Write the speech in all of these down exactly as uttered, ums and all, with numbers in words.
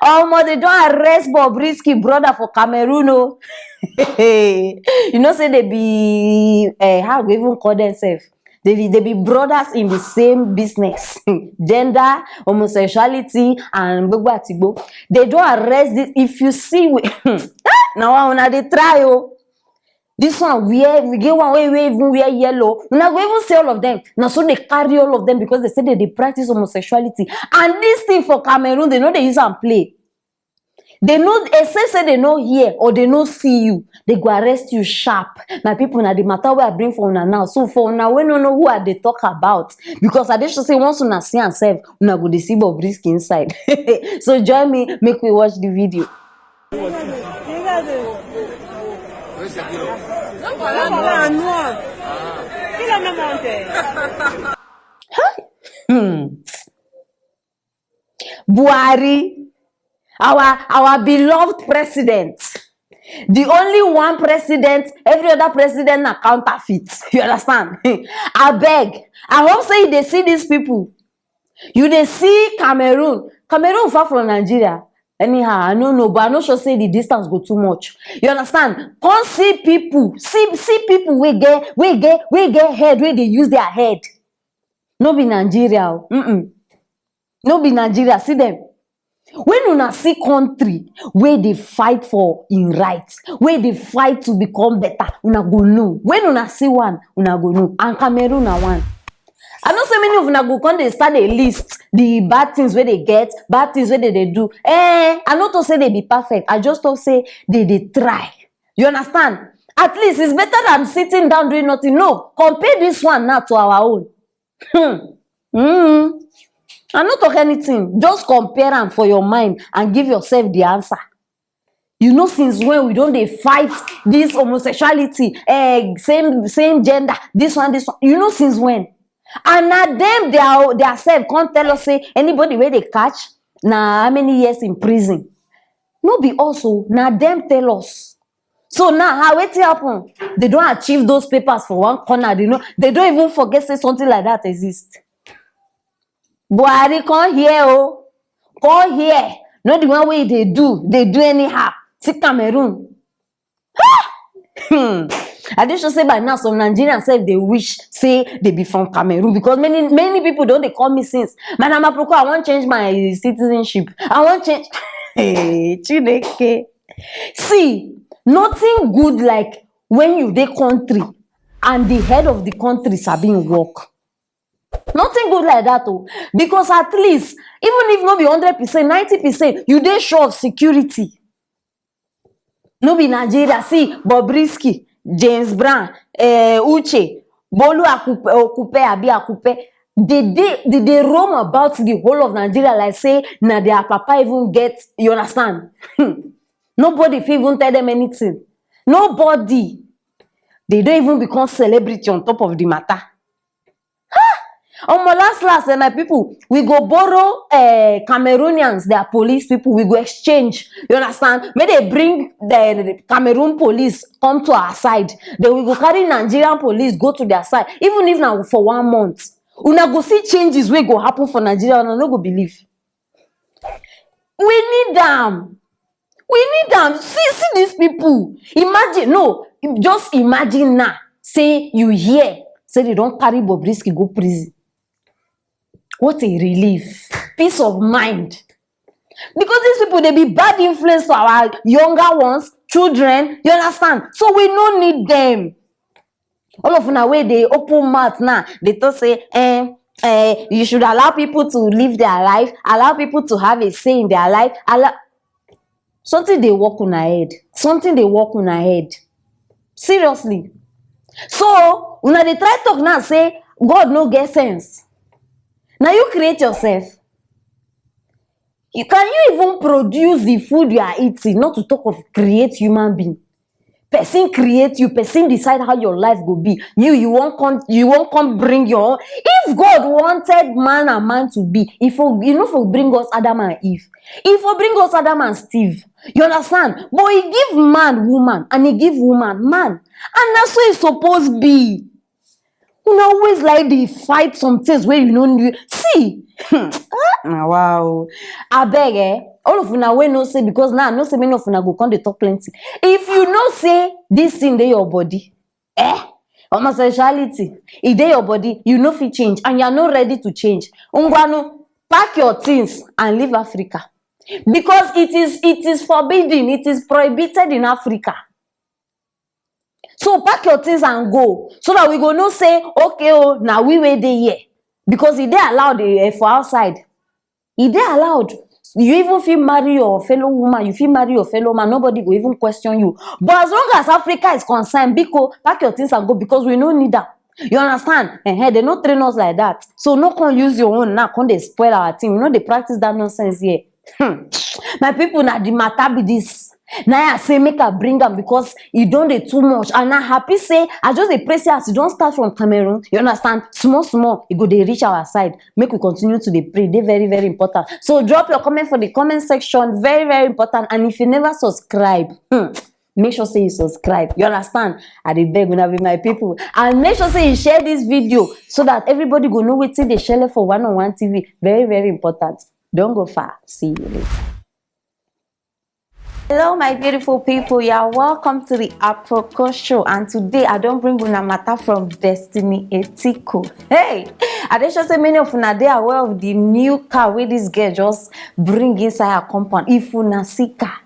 Omo, they don arrest Bobrisky brother for Cameroon o. You know say they be, eh, how we even call themselves? They be, they be brothers in the same business. Gender, homosexuality, and gbogbo atigbo. They don arrest this. If you see, we, now una dey try o. This one wear, we get one wey, wey even wear yellow. Una go even see all of them. Na so they carry all of them because they say they dey practice homosexuality. And this thing for Cameroon, they no dey use am play. They no, except say they no hear or they no see you, they go arrest you sharp. My people, na the matter wey I bring for una now. So for una wey no know who I dey talk about, because I dey sure say once una see am sef, una go dey see Bobrisky inside. So join me, make we watch the video. Hmm. Buhari, our, our beloved president, the only one president, every other president na counterfeit. You understand? Abeg, I hope say you dey see these people. You dey see Cameroon. Cameroon far from Nigeria. Anyhow, I no know, but I no sure say the distance go too much. You understand? Come see people, see, see people wey get, wey get, wey get head, wey dey use their head. No be Nigeria o. Mm-mm. No be Nigeria. See them. When una see country wey dey fight for im right, wey dey fight to become better, una go know. When una see one, una go know. And Cameroon na one. I know say many of una go come dey start dey list the bad things wey they get, bad things wey they dey do. Eh, I no talk say they be perfect. I just talk say they dey try. You understand? At least it's better than sitting down doing nothing. No, compare this one now to our own. Hmm. Mm. I no talk anything. Just compare am for your mind and give yourself the answer. You know since when we don dey fight this homosexuality, eh, same, same gender, this one, this one. You know since when? And na them, their, their self come tell us say anybody wey they catch, na how many years in prison? No be us o, na them tell us. So now, how wetin happen? They don achieve those papers for one corner. They no, they don even forget say something like that exist. Buhari, come here o, come here. No, the one wey they do, they do anyhow. See Cameroon. Hmm. I dey sure say by now some Nigerians sef dey wish say they be from Cameroon, because many, many people don dey call me since, "Madam Aproko, I wan change my citizenship. I wan change." Hey, Chineke. See, nothing good like when you dey country and the head of the country sabi im work. Nothing good like that o, because at least, even if no be hundred percent, ninety percent, you dey sure of security. No be Nigeria. See Bobrisky, James Brown, eh, Uche, Bolu Akupe, Okupe, abi Akupe. They dey, they dey roam about the whole of Nigeria like say na their papa even get. You understand? Nobody fit even tell them anything. Nobody. They don even become celebrity on top of the matter. Omo, last last, eh, my people, we go borrow, eh, Cameroonians, their police people, we go exchange. You understand? Make they bring the, the Cameroon police come to our side. Then we go carry Nigerian police go to their side. Even if na for one month, una go see changes wey go happen for Nigeria. Una no go believe. We need am. We need am. See, see these people. Imagine, no, just imagine now. Say you hear say they don carry Bobrisky go prison. What a relief. Peace of mind. Because these people, they be bad influence to our younger ones, children. You understand? So we no need them. All of una wey dey open mouth now, they talk say, eh, eh, you should allow people to live their life, allow people to have a say in their life. Allow... Something dey work una head. Something dey work una head. Seriously. So una dey try talk now say God no get sense. Now you create yourself. You, can you even produce the food you are eating? Not to talk of create human being. Person create you, person decide how your life go be. You, you won't come, you won't come bring your own. If God wanted man and man to be, if you know for bring us Adam and Eve, if for bring us Adam and Steve, you understand? But he give man woman and he give woman man, and that's so it's supposed to be. Una always like dey fight some things wey you no need. See, hmm, ah, na wow. Abeg, eh, all of una wey know say, because now I know say many of una go come dey talk plenty. If you know say this thing dey your body, eh, homosexuality, e dey your body, you no fit change and you are not ready to change. Ngwanu, pack your things and leave Africa, because it is, it is forbidden, it is prohibited in Africa. So pack your things and go, so that we go know say, okay, oh, na we wey dey here, because e dey allowed, eh, for outside. E dey allowed. You even fit marry your fellow woman, you fit marry your fellow man, nobody go even question you. But as long as Africa is concerned, biko, pack your things and go, because we no need am. You understand? Uh-huh. They no train us like that. So no come use your own now, come dey spoil our thing. We no dey practice that nonsense here. Hmm. My people, na the matter be this. Na I say make I bring am, because e don dey too much. And I happy say I just dey pray say as e don start from Cameroon, you understand, small small, e go dey reach our side. Make we continue to dey pray. Dey very, very important. So drop your comment for the comment section. Very, very important. And if you never subscribe, hmm, make sure say you subscribe. You understand? I dey beg una, be my people. And make sure say you share this video so that everybody go know wetin dey shele for One on One T V. Very, very important. Don't go far. See you later. Hello, my beautiful people. You are welcome to the Aproko Show. And today I don bring una matter from Destiny Etiko. Hey, I dey sure say many of una dey aware of the new car wey this girl just bring inside her compound. If una see car,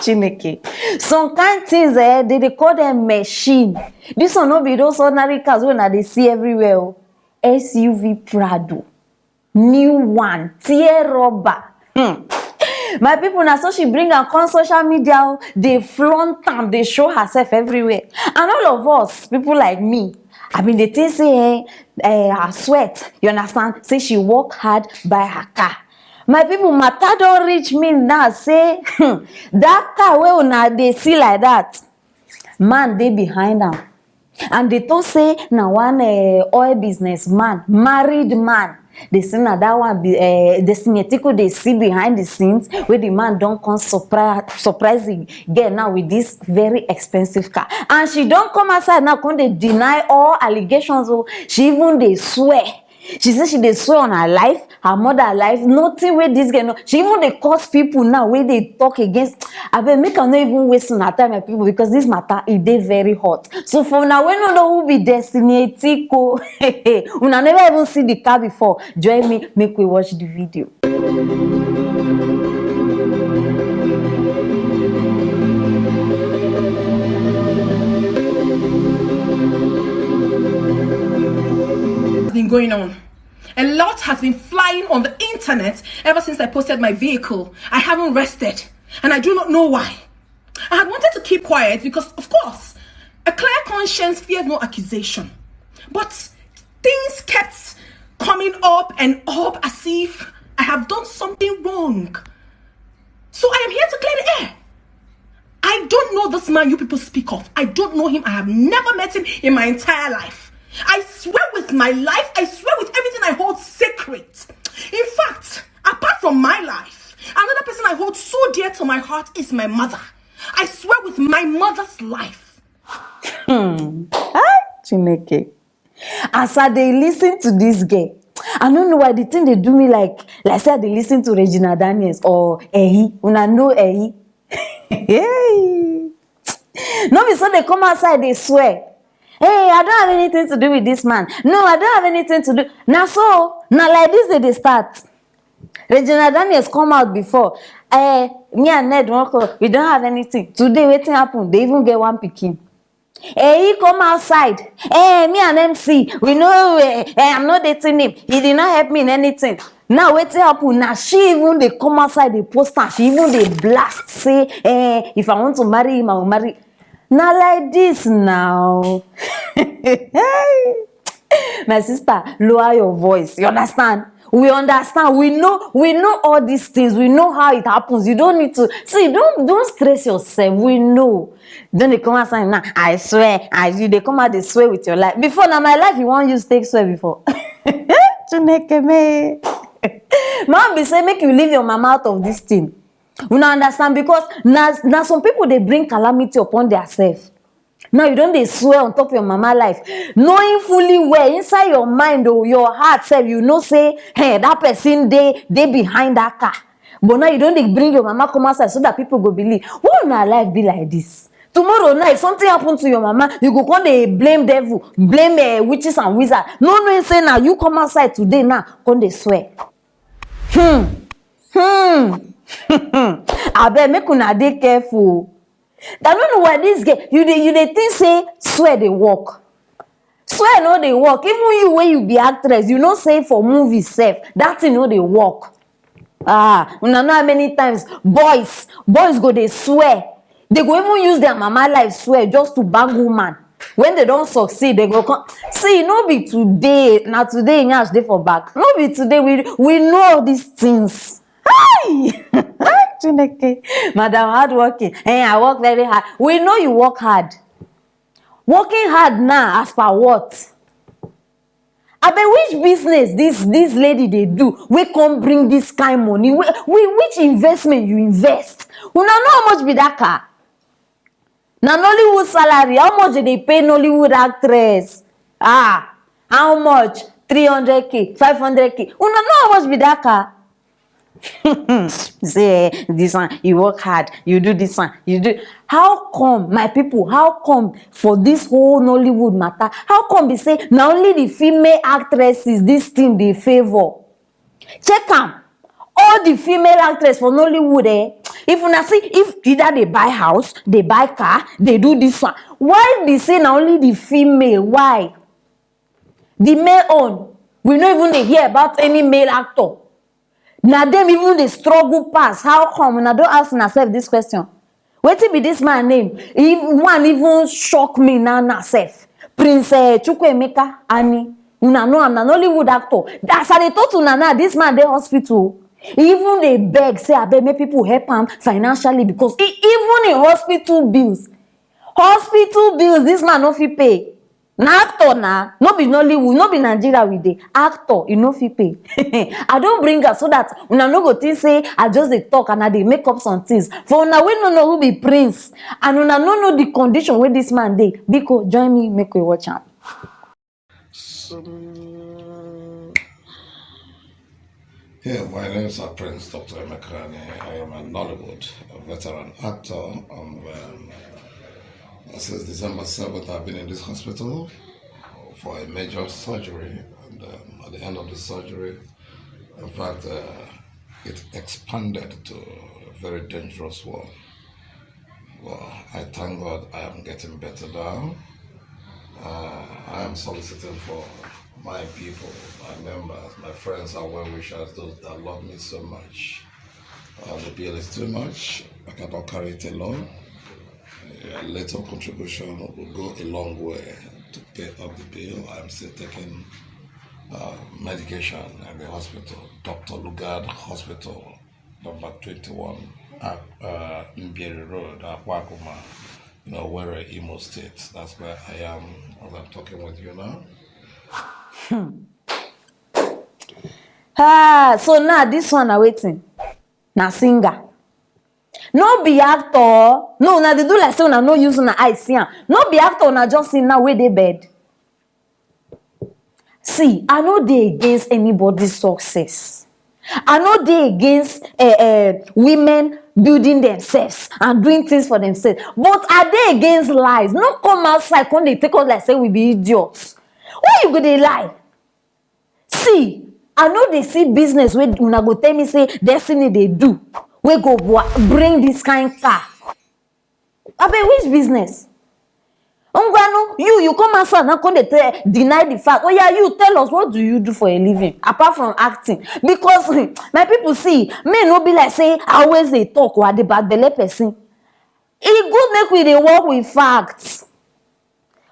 Chineke. Some kind things, eh, they dey call them machine. This one no be those ordinary cars wey una dey see everywhere o. S U V Prado. New one, tear rubber. Hmm. My people, na so she bring am come social media o, dey flaunt am, dey show herself everywhere. And all of us, people like me, I been dey think say, eh, eh, her sweat, you understand? Say she work hard, buy her car. My people, matter don reach me now say, hmm, that car wey una dey see like that, man dey behind am. And they talk say na one, eh, oil business man, married man. They say na that one be, eh, Destiny Etiko dey see behind the scenes, wey the man don come surprise, surprise the girl now with this very expensive car. And she don come outside now, come dey deny all allegations o. She even dey swear. She say she dey swear on her life, her mother life, nothing wey this girl know. She even dey curse people now wey dey talk against. Abeg, make I no even waste una time, my people, because this matter, e dey very hot. So for una wey no know who be Destiny Etiko, una never even see the car before, join me, make we watch the video. Been going on. A lot has been flying on the internet ever since I posted my vehicle. I haven't rested, and I do not know why. I had wanted to keep quiet because, of course, a clear conscience fears no accusation. But things kept coming up and up as if I have done something wrong. So I am here to clear the air. I don't know this man you people speak of. I don't know him. I have never met him in my entire life. I swear with my life, I swear with everything I hold sacred. In fact, apart from my life, another person I hold so dear to my heart is my mother. I swear with my mother's life. Hmm. Ah, Chineke. As I dey listen to this girl, I no know why the thing dey do me like, like say I dey listen to Regina Daniels or Ehi. Una know Ehi? Hey. No be so they come outside, they swear. Hey, I don't have anything to do with this man. No, I don't have anything to do. Na so, na like this they dey start. Regina Daniels come out before. Eh, me and Ned Nwoko, we don't have anything. Today, wetin happen? They even get one pikin. Eh, he come outside. Eh, me and M C, we know, eh, eh, I'm not dating him. He did not help me in anything. Now, wetin happen? Now, she even dey come outside, dey post am. She even dey blast, say, eh, if I want to marry him, I will marry. Na like this now. My sister, lower your voice. You understand? We understand. We know. We know all these things. We know how it happens. You don't need to see. Don't don't stress yourself. We know. Then they come outside now. I swear. I you they come out. They swear with your life. Before now, my life you want use take swear before. Chineke me. Man be say make you leave your mama out of this thing. Una understand, because na na some people dey bring calamity upon their self. Now you don dey swear on top your mama life, knowing fully well inside your mind, oh, your heart sef, you know say, hey, that person dey dey behind that car. But now you don dey bring your mama come outside so that people go believe. Why una life be like this? Tomorrow night, if something happen to your mama, you go come dey blame devil, blame, eh, witches and wizards. No knowing say na you come outside today now, come dey swear. Hmm. Hmm. Abeg, make una dey careful. I no know why this girl, you dey, you dey think say swear dey work. Swear no dey work. Even you wey you be actress, you know say for movie sef, that thing no dey work. Ah, una know how many times boys, boys go dey swear. They go even use their mama life swear just to bag woman. When they don succeed, they go come. See, no be today, na today nyash dey for back. No be today, we, we know all these things. Hi! Chineke, madam hardworking. Eh, I work very hard. We know you work hard. Working hard now, as per what? Abeg, which business this, this lady dey do wey come bring this kind money? Whi-, whi-, which investment you invest? Una know how much be that car? Na Nollywood salary, how much dem dey pay Nollywood actress? Ah, how much? Three hundred K, five hundred K. Una know how much be that car? Say, eh, this one, you work hard, you do this one, you do. How come, my people, how come for this whole Nollywood matter, how come be say na only the female actresses this thing dey favour? Check am. All the female actress for Nollywood, eh, if una see, if either they buy house, they buy car, they do this one. Why be say na only the female? Why? The male own, we no even dey hear about any male actor. Na dem even dey struggle pass. How come? Una don ask una sef this question. Wetin be this man name? If one even shock me now, now sef. Prince, eh, Chukwuemeka Ani. Una know am, na Nollywood actor. As I dey talk to una now, this man dey hospital. He even dey beg say abeg make people help am financially because e, even in hospital bills, hospital bills, this man no fit pay. Na actor na, no be Nollywood, no be Nigeria we dey. Actor, e no fit pay. I don bring am so that una no go think say I just dey talk and I dey make up some things. For una wey no know who be Prince and una no know the condition wey this man dey, biko join me make we watch am. Yeah, my name is Prince Doctor Emekani. I am a Nollywood veteran actor. And um, since December seventh, I've been in this hospital for a major surgery. And um, at the end of the surgery, in fact, uh, it expanded to a very dangerous one. Well, I thank God I am getting better now. Uh, I am soliciting for my people, my members, my friends and well wishers, those that love me so much. Uh, the bill is too much. I cannot carry it alone. A little contribution will go a long way to pay up the bill. I'm still taking uh, medication at the hospital, Doctor Lugard Hospital, number twenty-one, uh, uh, Mbieri Road, Akwakuma, you know, Owerri, Imo State. That's where I am as I'm talking with you now. Ah, so now this one na wetin? Na singer. No be actor. No, una dey do like say una no use una eye see am. No be actor, una just see now wey dey bed. See, I no dey against anybody success. I no dey against uh, uh, women building themselves and doing things for themselves. But I dey against lies. No come outside, come dey take us like say we be idiots. Why you go dey lie? See, I no dey see business wey una go tell me say Destiny dey do wey go bring this kind car. Abeg, which business? Ngwanu, you you come outside now come dey tell, deny the fact. Oh yeah, you tell us, what do you do for a living apart from acting? Because hmm, my people, see, me no be like say I always dey talk or I dey bad belle person. E good make we dey work with facts.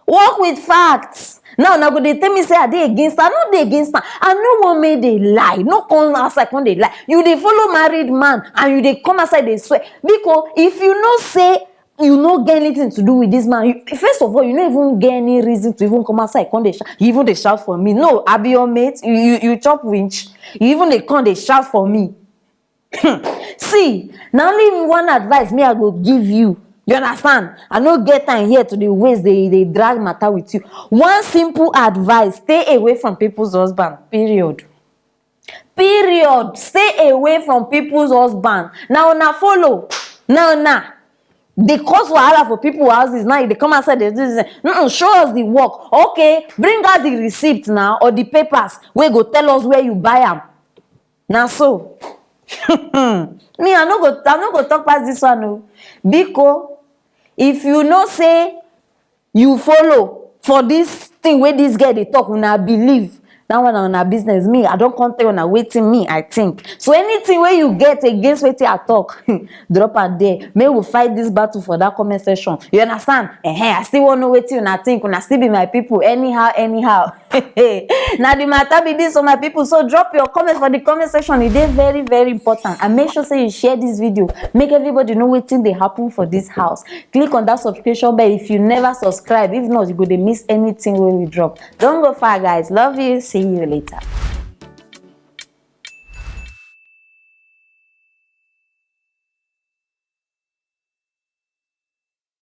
Work with facts. Now una go dey tell me say I dey against am. I no dey against am. I no wan make dey lie. No come outside come dey lie. You dey follow married man and you dey come outside dey swear. Because if you know say you no get anything to do with this man, you, first of all, you no even get any reason to even come outside come dey shout. You even dey shout for me. No, I be your mate. You you, you chop winch. You even dey come dey shout for me. See, na only one advice me I go give you. You understand? I no get time here to dey waste, dey dey drag matter with you. One simple advice: stay away from people's husband. Period. Period. Stay away from people's husband. Now na follow. Now na dey cause wahala for people houses. Now you dey come outside, dey do this. Mm-mm, show us the work. Okay, bring out the receipt now or the papers wey go tell us where you buy am. Na so. Me, I no go, I no go talk past this one o. Biko, if you know say you follow for this thing wey this girl dey talk, una believe, that one na una business. Me, I don come tell una wetin me I think. So anything wey you get against wetin I talk, drop am there. Make we fight this battle for that comment section. You understand? Ehen, I still wan know wetin una think. Una still be my people anyhow, anyhow. Na the matter be this, so my people. So drop your comments for the comment section. E dey very, very important. And make sure say you share this video. Make everybody know wetin dey happen for this house. Click on that subscription bell if you never subscribe. If not, you go dey miss anything wey we drop. Don't go far, guys. Love you. See you later.